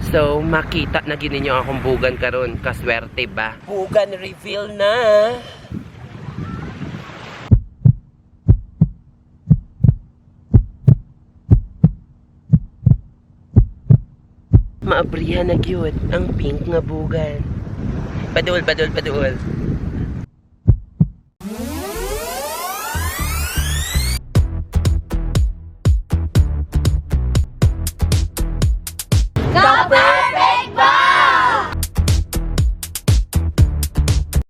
So, makita na gid ninyo akong bugan karon, kaswerte ba? Bugan reveal na. Maabrihan na gyud ang pink nga bugan. Paduol, paduol, paduol.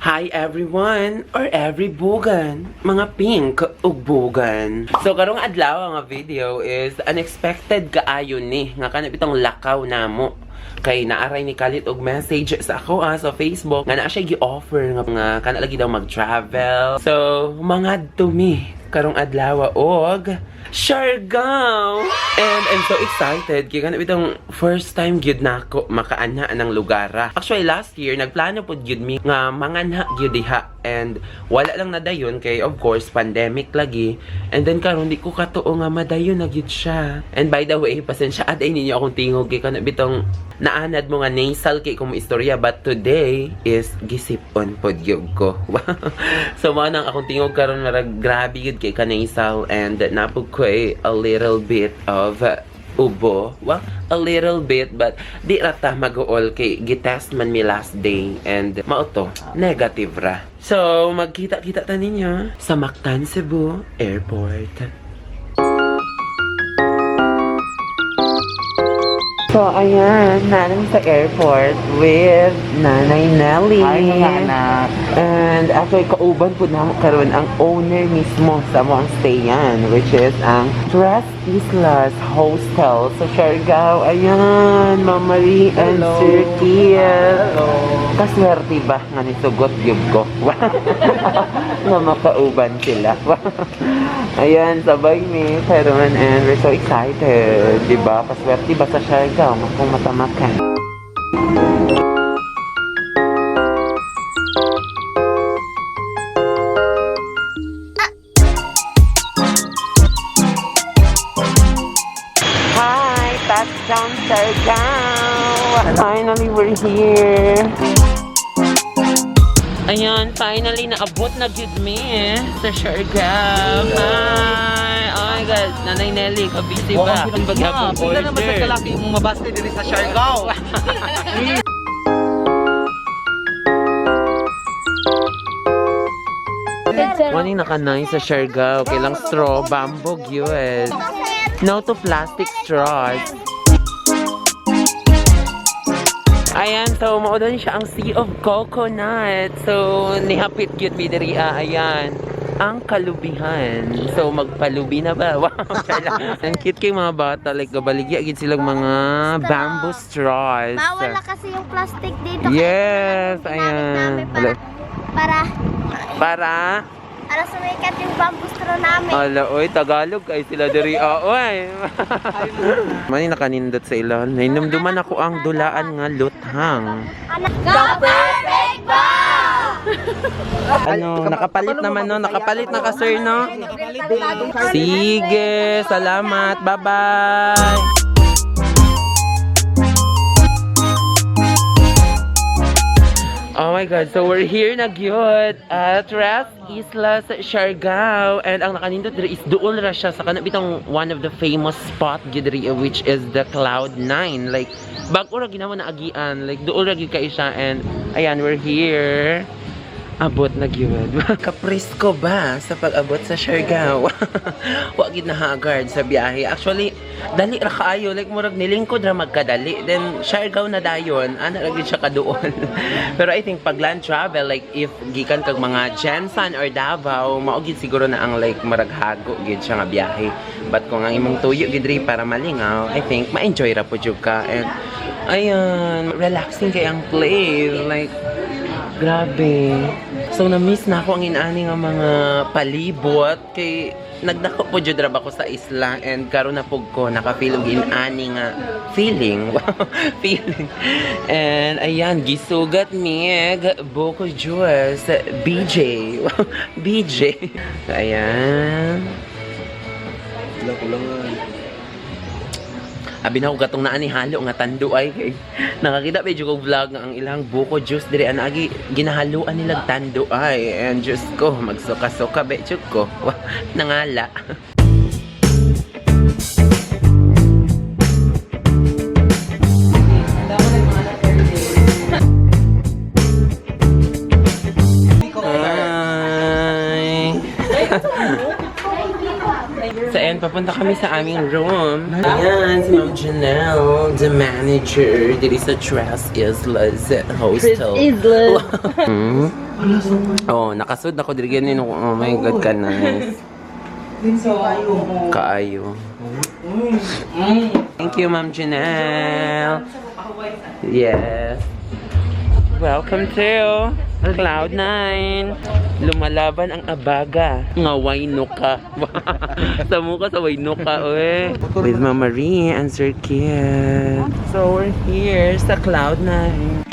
Hi everyone or every bugan, mga pink ug bugan. So karong adlaw nga video is unexpected kaayo ni nga kanang bitong lakaw namo kay naaray ni kalit og message sa ako sa Facebook nga naa siya gi-offer nga kana lagi daw mag-travel. So mga mi karong adlaw og Siargao. And I'm so excited kay kana bitong first time gyud nako makaanha ng lugar. Actually last year nagplano pod gyud mi nga manganha gyud diha and wala lang nadayon kay of course pandemic lagi. And then karon di ko katuo nga madayon na gyud siya. And by the way, pasensya aday ninyo akong tingog kay kana bitong naanad mo nga nasal kay kung istorya, but today is gisip-on pod gyud ko. So mao nang akong tingog karon, marag grabe gyud kay ka nasal and napog ko eh, a little bit of ubo. Well, a little bit, but di ra ta mag-uol kay gitest man mi last day and mao to, negative ra. So, magkita-kita ta ninyo sa Mactan Cebu Airport. So, ayan, nanang sa airport with Nanay Nelly. Hi, mga anak. And actually, kauban po na karon ang owner mismo sa among stayan, which is ang Tres Islas Hostel sa Siargao. Ayan, Ma'am Marie and Hello. Sir Kiel. Hello. Kaswerte ba nga nisugot gyud ko? Nga makauban sila. Ayan, sabay mi karon and we're so excited, di ba? Kaswerte ba sa Siargao kung matamakan. Hi, touchdown Siargao! Finally, we're here. Ayan, finally, naabot na gyud mi eh, sa Siargao. Hi! Oh my God, Nanay Nelly, kabisi ba? Ang bagyapong Pila naman sa order. kalaki mong mabaste diri sa Siargao. Morning naka-nice sa Siargao. Kailang straw, bamboo gyud. No to plastic straws. Ayan, so maudan siya ang Sea of Coconut. So, nihapit gyud mi diri ah. Ayan. Ang kalubihan. So, magpalubi na ba? Wow, chala. Ang cute kay mga bata. Like, gabaligya gyud silang mga bamboo straws. Bawal na kasi yung plastic dito. Yes, kaya ginamit ayan. namin para, para, Para para sumikat yung bamboo straw namin. Ala, oy, Tagalog kay sila diri. Oo, ay. Mani nakanindot sa ilon. Nainumduman ako ang dulaan nga luthang. Anak, Go perfect ba? Ano, nakapalit naman no, nakapalit na ka sir no. Sige, salamat. Bye-bye. Oh my God, so we're here na gyud at Tres Islas, Siargao. And ang nakanindot diri is duol ra siya sa kanang bitong one of the famous spot gyud diri, which is the Cloud 9. Like bag-o ra ginawa na agian, like duol ra gyud kay siya and ayan, we're here. Abot na gyud. Kapresko ba sa pag-abot sa Siargao? Wa gid na haggard sa biyahe. Actually, dali ra kaayo, like murag nilingkod ra magkadali. Then Siargao na dayon, ana ra gyud siya kaduol. Pero I think pag land travel, like if gikan kag mga Jensan or Davao, mao gid siguro na ang like marag hago gid siya nga biyahe. But kung ang imong tuyo gid ri para malingaw, I think ma-enjoy ra pud jud ka. And ayan, relaxing kay ang place. Like grabe. So, na-miss na ako ang inaani nga mga palibot kay nagdako po jud ra ba ko sa isla and karon na pug ko naka-feel og inani nga feeling. Wow, feeling. And ayan, gisugat mig buko juice BJ. Wow, BJ. Ayan. Abi na ko gatong naa ni halo nga Tanduay kay nakakita medyo kog vlog nga ang ilang buko juice diri anagi ginahaluan nilang Tanduay and Diyos ko magsuka-suka be jud ko. Wah, nangala. Hi! Sa end, papunta kami sa aming room. Ayan, si Ma'am Janelle, the manager, diri sa Tres Islas Hostel. Islas. Oh, nakasud ako diri ganin. Oh my God, ka nice. Kaayo. Thank you, Ma'am Janelle. Yes. Welcome to Cloud9. Lumalaban ang abaga. Nga wayno ka. Sa mukha sa wayno ka, oy. With Mama Marie and Sir Kit. So we're here sa Cloud9.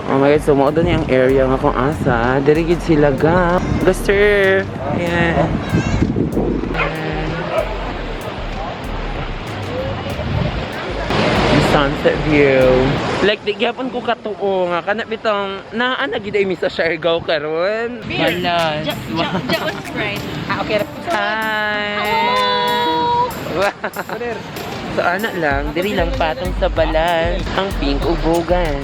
Oh my God, so mao doon yung area nga kung asa. Diri gid sila ga. Guster. Ayan. Yung sunset view. Like, di gyapon ko katuo nga. Kana bitong, naa na gid ay mi sa Siargao karon. Balas. Ah, okay. Hi! So, ana lang, diri lang patong sa balas ang pink ubugan.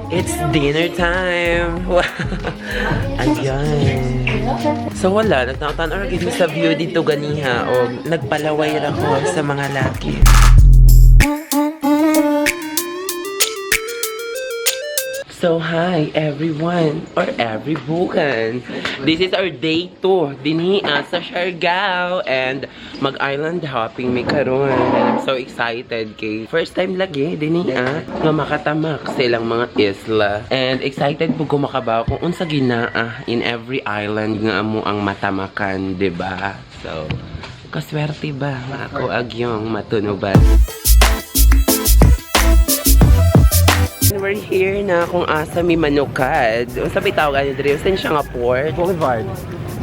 It's dinner time! Ayan. So wala, nagtanaw-tanaw ra gid mi sa view dito ganiha o nagpalaway ra ko sa mga laki. So hi everyone or every bukan. This is our day 2 dinhi sa Siargao and mag-island hopping mi karon. And I'm so excited kay first time lagi dinhi nga makatamak sa ilang mga isla. And excited po ko makabaw kung unsa ginaa in every island nga amo ang matamakan, 'di ba? So kaswerte ba nga ako agyong matunuban. We're here na kung asa mi manukad. Unsa may tawag ani diri? Unsa siya nga port? Boulevard.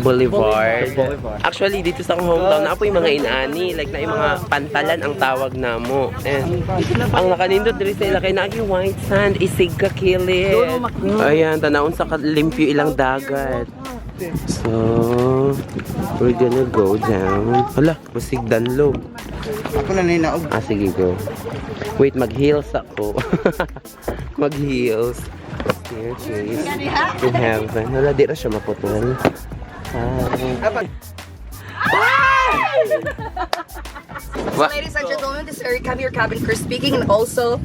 Boulevard. Boulevard. Actually, dito sa akong hometown, na po yung mga inaani. Like, na yung mga pantalan ang tawag namo. And, ang nakanindot diri sa ila kay naagi white sand, isig ka kilit. Ayan, tanawon sa kalimpyo ilang dagat. So, we're gonna go down. Hala, masig danlog. Ako na ninaog. Ah, sige, go. Wait, mag-heels ako. Mag-heels. Staircase to heaven. Wala, di na siya maputol. Hi. Wa- Ladies and gentlemen, this is Eric Cam, your cabin crew speaking, and also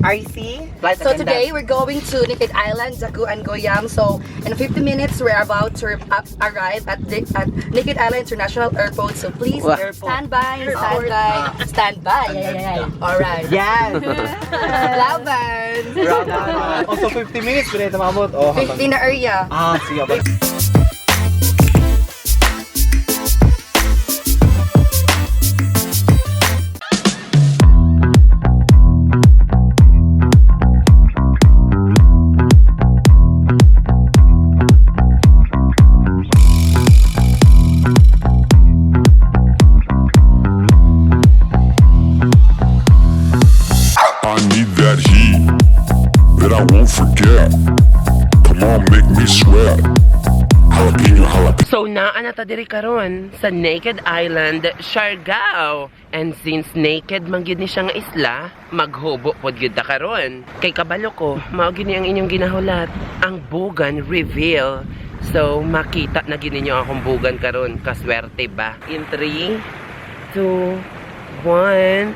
RC. Flight So today we're going to Naked Island, Daku and Goyang. So in 50 minutes we're about to arrive at Naked Island International Airport. So please Wow. stand by, stand by, stand by. Yeah. All right. Yes! Laban. Also 50 minutes, pinay tumabot. Oh, 15 na area. Ah, sige ba? I need that heat that I won't forget. Come on, make me sweat. Jalapeno, jalapeno. So naa na ta diri karon sa Naked Island, Siargao. And since naked man gyud ni siya nga isla, maghubo pod gyud ta karon. Kay kabalo ko, mao gyud ni ang inyong ginahulat, ang bugan reveal. So makita na gyud ninyo akong bugan karon, kaswerte ba? In 3, 2, 1,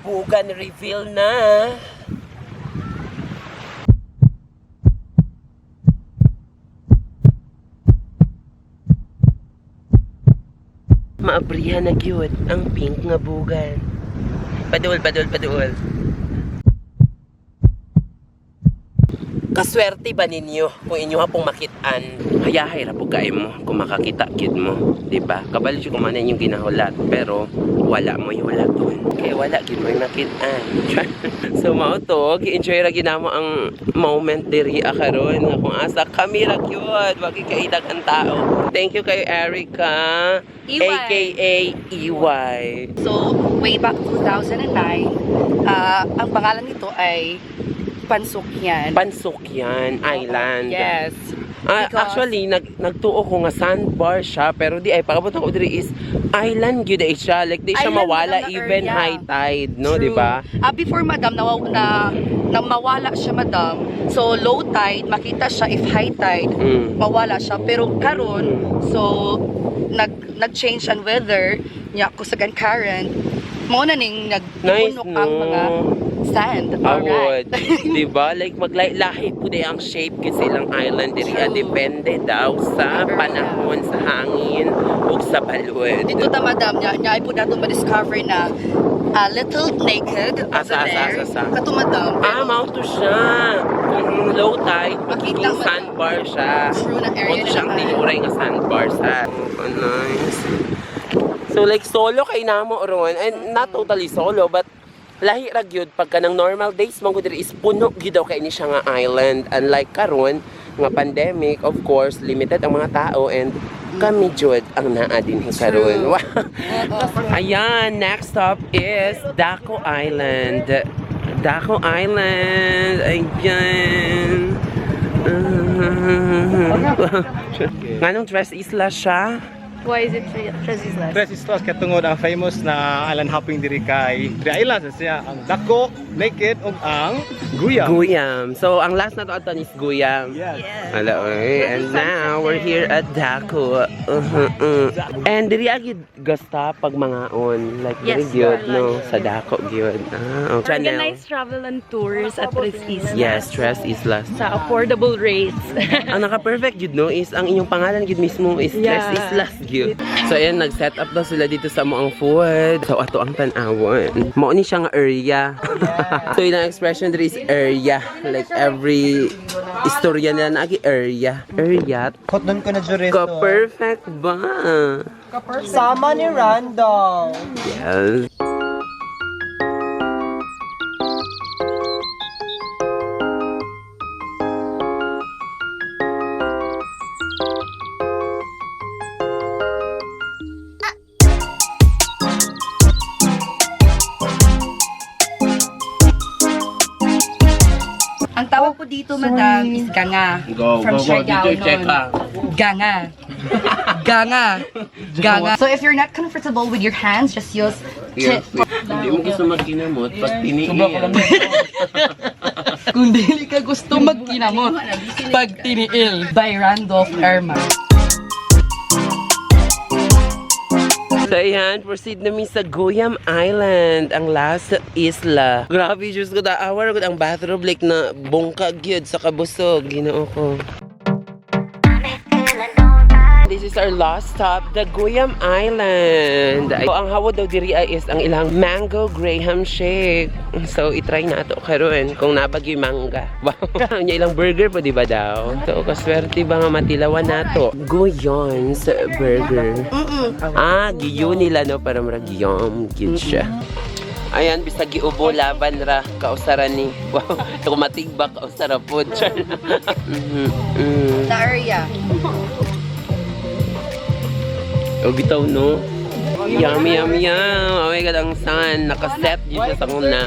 bugan reveal na. Maabrihan na gyud ang pink nga bugan. Paduol, paduol, paduol. Kaswerte ba ninyo kung inyo pong makitaan? Hayahay ra po kayo mo kung makakita gyud mo, di ba? Kabalo jud kung ano inyong ginahulat, pero wala mo hulaton. Kay wala gid may makit-an. So mao to, gi-enjoy ra gyud namo ang moment diri karon nga kung asa kami ra gyud, wa gyud kaidag ang tao. Thank you kay Erica, EY. aka EY. So, way back 2009, ang pangalan nito ay Pansukyan. Pansukyan Island. Yes. Ah, Because- actually nagtuo ko nga sandbar siya pero di ay pag-abot ako diri is island gyud ay siya, like di siya Island mawala lang na even area. high tide, no, True. di ba? Ah, before, madam, na mawala siya, madam. So, low tide, makita siya. If high tide, mawala siya. Pero karon, so, nag-change ang weather, nya kusagan current, mao na ning Nice, nag ang no? mga sand. Awod. Alright. Di ba? Like maglahi po di ang shape gyud sa ilang island diri. True. Depende daw sa Area. panahon, sa hangin ug sa balod. Dito ta, madam, nya ay po nato ma-discover na a little naked over Asa, asa, there. asa, asa? Kato, madam. Ah, Pero mao to siya. Kung low tide, magiging Makita mo. sandbar siya. True na area Mao to siyang naman. tinuray nga sandbar sa. Oh, nice. So like solo kay namo ron, and not totally solo but lahi ra gyud pagka ng normal days man gud diri is puno gyud daw kay ni siya nga island, unlike karon nga pandemic, of course limited ang mga tao and kami jud ang naa dinhi karon. True. Wow. Ayan, next stop is Daco Island. Daco Island. Ayan. Nganong Tres Islas siya? Why is it Tres Islas? Tres Islas kay tungod ang famous na island hopping diri kay Three Islands siya ang Dako, Naked ug ang Guyam. Guyam. So, ang last na to aton is Guyam. Yes. Hala, oy. And now, we're here at Daco. And diri agid gasta pag mangaon. Like, diri Yes, gyud, for no? lunch. Sa Daco gyud. Ah, okay. Channel. Organized travel and tours at Tres Islas. Yes, Tres Islas. Sa affordable rates. Ang naka-perfect gyud, no, is ang inyong pangalan gyud mismo is Tres Islas gyud. So ayan, nag-set up daw sila dito sa moang food. So ato ang tan-awon. Mao ni siya nga area. So ilang expression diri is area. Like every istorya nila naagi area. Area. Hotdog ko na jure. Ka-perfect ba? Sama ni Randall. Yes. Ang tawag po dito, madam, is ganga. Go, From go, go. Siargao Dito, check nun. ka. Ganga. Ganga. Ganga. So if you're not comfortable with your hands, just use Yes. Hindi mo gusto magkinamot pag tiniin. Kung dili ka gusto magkinamot, pag tiniil. By Randolph Erma. So ayan, proceed namin sa Guyam Island, ang last isla. Grabe, Diyos ko, daawa ko ang bathrobe like na bungkag yun sa kabusog. Ginoo ko. This is our last stop, the Guyam Island. So, ang hawod daw diri ay is ang ilang mango graham shake. So, itry na ato karon kung nabagyo'y mangga. Wow. Nya ilang burger po, di ba daw? So, kaswerte ba nga matilawan nato? Guyon's Burger. Ah, giyo nila no para murag yum gyud siya. Ayan, bisag giubo laban ra kausara ni. Wow, kung matigbak kausara pod. Char. Na area. O bitaw no. Yummy, yummy, yum. Oh my God, ang sun. Nakaset yun siya sa kuna.